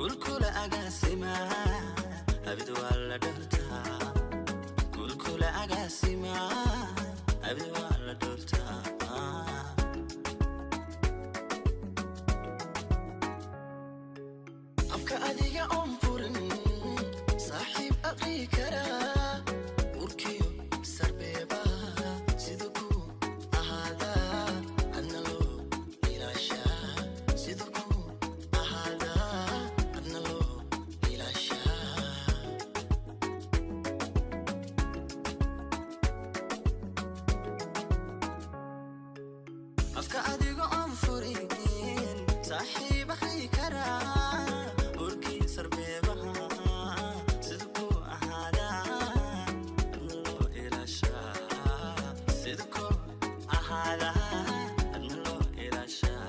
Guulkula agaasima abid waa la dhoortaa. Guulkula agaasima abid waa la dhoortaa. Afka adiga oon furin saaxiib aqrii karaa, urkiyo sarbeebaha sida ku ahaadaa adna loo ilaashaa, sida ku ahaadaa adna loo ilaashaa. Afka adiga oon furin saaxiib akhrii karaa, urkii sarbeebaha sida ku ahaadaa adna loo ilaashaa, sida ku ahaadaa adna loo ilaashaa.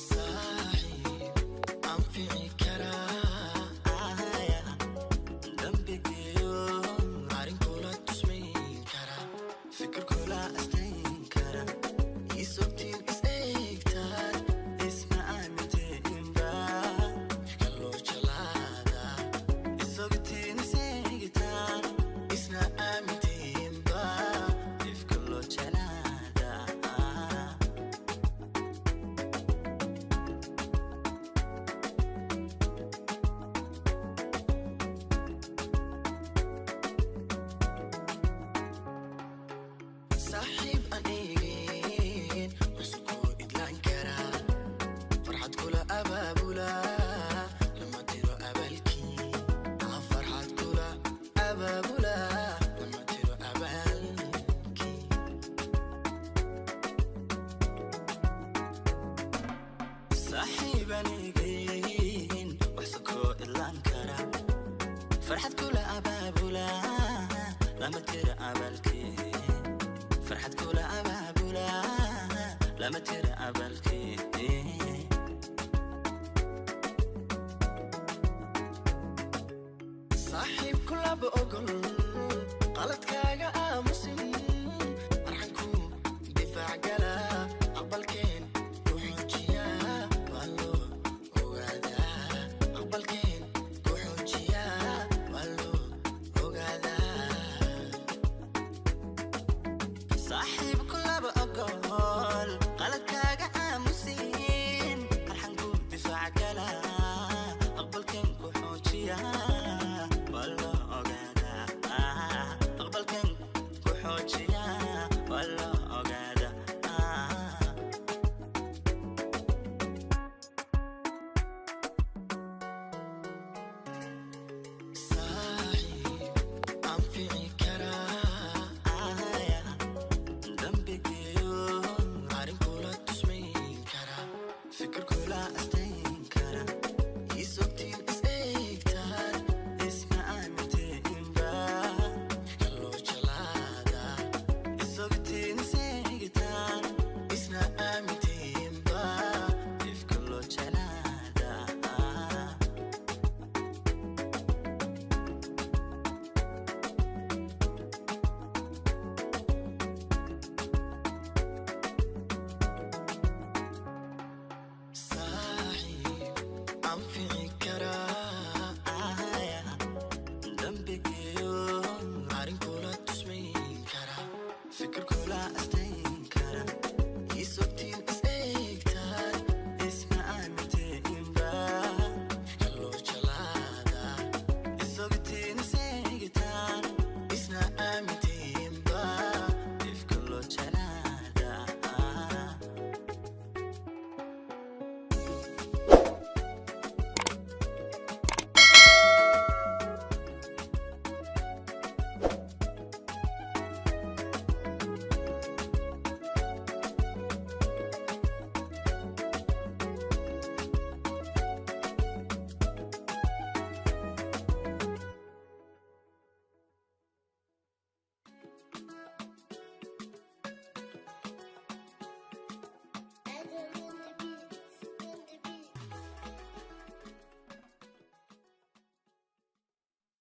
Saaxiib anfici karaa, Ahaya, dambigiyo arrinkula tusmayn karaa, fikirkula astayn kara, isogtiin is eegtaan, isma aamintiinba ifka loo jalaadaa, isogtiin iseegitaan, isna aamintiinba ifka loo jeclaadaa. Saaxiib aan eegeen cusubkuu idlaan karaa, farxad kula abaabulaa lama tiro abaalkii. Ah, farxad kula abaabulaa lama tiro abaalkii. Saaxiib anigeen wax sokoo idlaan kara, farxad kula abaabula lama tira abaalkii. Farxad kula abaabula lama tira abaalkii. Saaxiib kulaba ogol qaladkaaga aamusin, marxanku difaac gala, aqbalkeen ku xoojiyaa waa loo ogaadaa, aqbalkeen ku xoojiyaa waa loo ogaadaa. Saaxiib kulaba ogol qaladkaaga aamusin, arxanku difaac gala, aqbalkan ku xoojiya waa loo ogaadaa, aqbalkan ku xoojiya waa loo ogaadaa. Saaxiib anfici karaa, Ahaya, dambigiyo arrinkula tusmayn karaa, fikirkula astayn kara, isogtiin is eegtaan, isma aamintiinba ifka loo jalaadaa, isogtiin iseegitaan, isna aamintiinba ifka loo jeclaadaa. Saaxiib anfici karaa, Ahaya, dambigiyo arrinkula tusmayn karaa, fikirkula astayn